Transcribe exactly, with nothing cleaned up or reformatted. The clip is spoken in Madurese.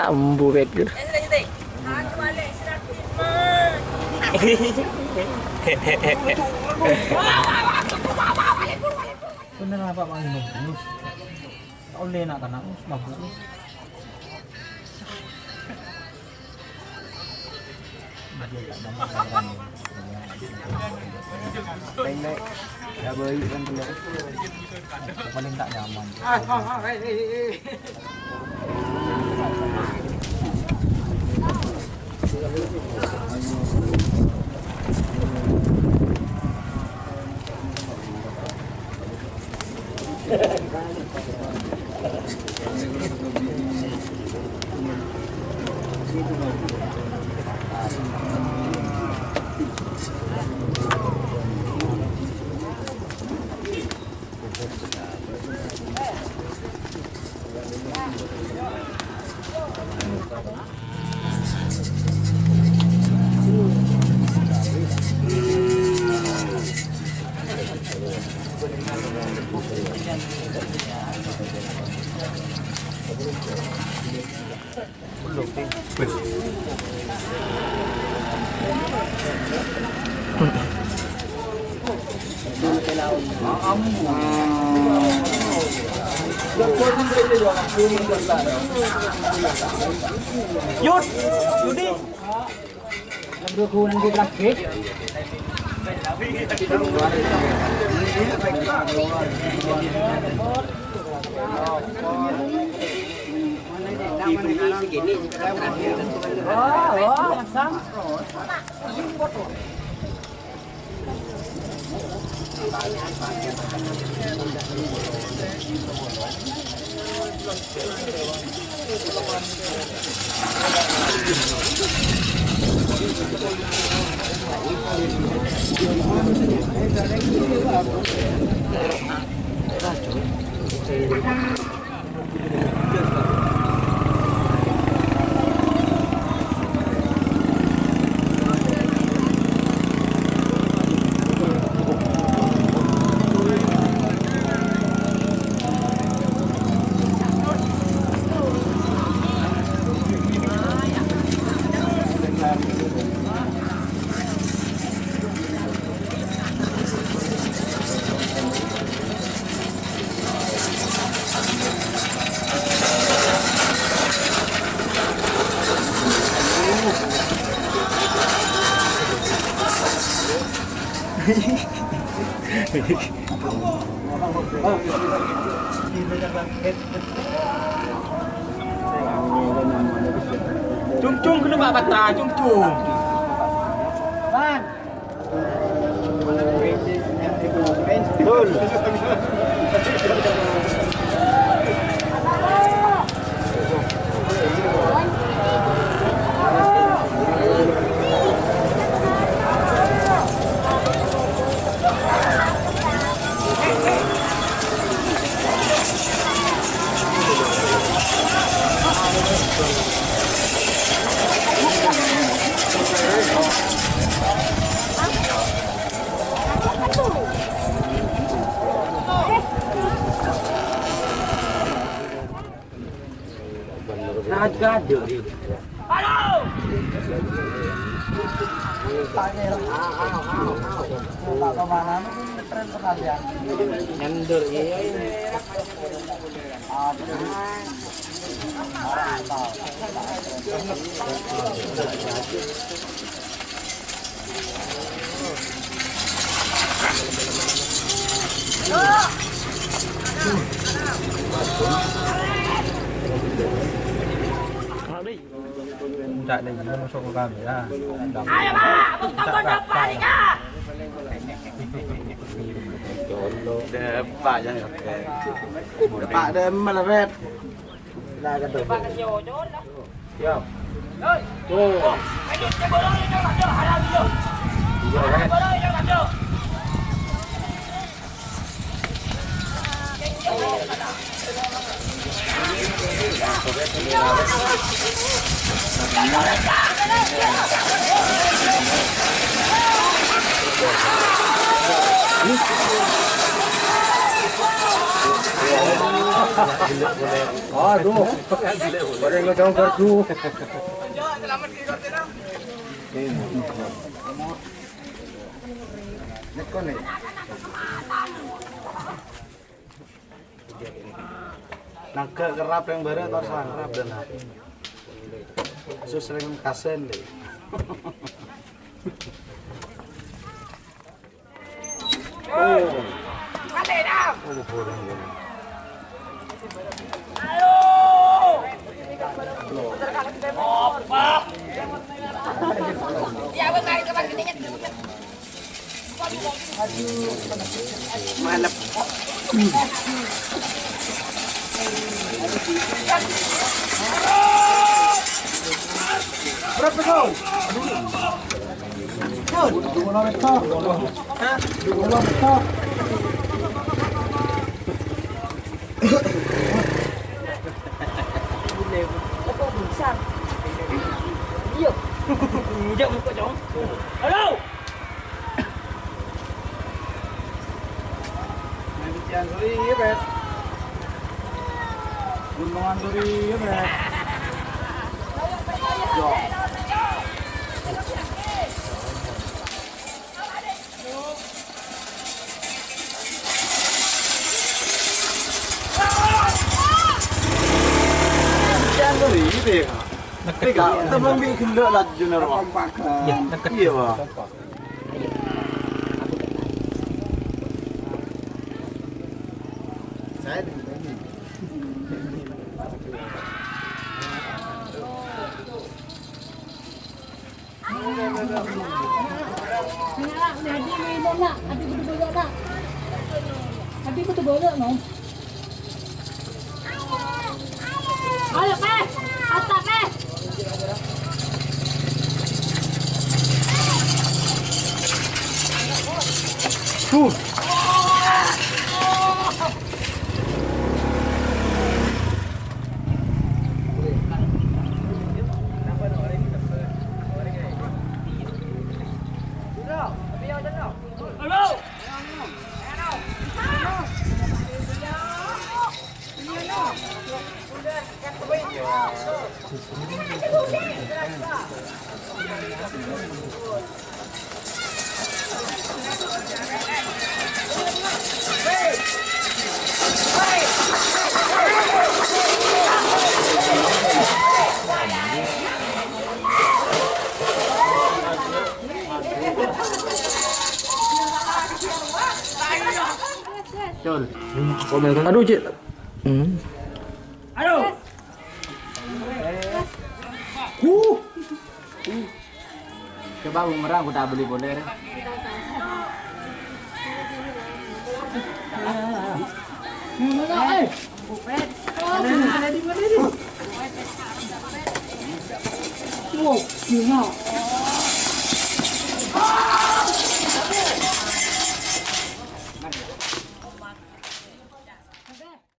Tambu pet gitu. Bener apa, Pak Ino? Terus, tak boleh nak tanah, terus mabuk. Pendek, ya, baik, kan, pendek. Paling tak nyaman. Yud, Yudi. Cung-cung, kenapa patah? Cung-cung. Nyandur, iya. Enggak ada yang masuk ke kamera. Ayo, Pak, buka pondok, Pak, Rika. Depak, jangan. Depak, demen, Red. Nah, kata. Depak, kasih ojol, lah. Siap. Hei. Tuh. Ayo, coba, ayo, coba, coba, haram, yo. Iya, Red. Coba, ayo, coba, coba. Aduh, pada nggak tahu kartu. Neko nih. Nangka kerap yang bareng atau salah kerap dan apa? Sus sering kasen deh. Oh. Oh, boleh, boleh. Malep. Berapa tahun? Tahun? Dua puluh meter. Hah? Dua puluh meter. Apa besar? Iya. Iya, buka, Cong. Halo. Main cucian suri, iya, Bet. Gunungan suri, iya, Bet. Yo. Cucian suri, iya, Bet. Nekep. Iya, Kak. Temen bi' gendek laju naro. Iya, nekep. Iya, Pak. Ayo, Peh! Asta, Peh! Huh. Halo! Cul. Aduh, Cik. Hmm. Aduh. Huh. Coba bumerang, aku tak beli boleh, deh. Eh. Wow, gila.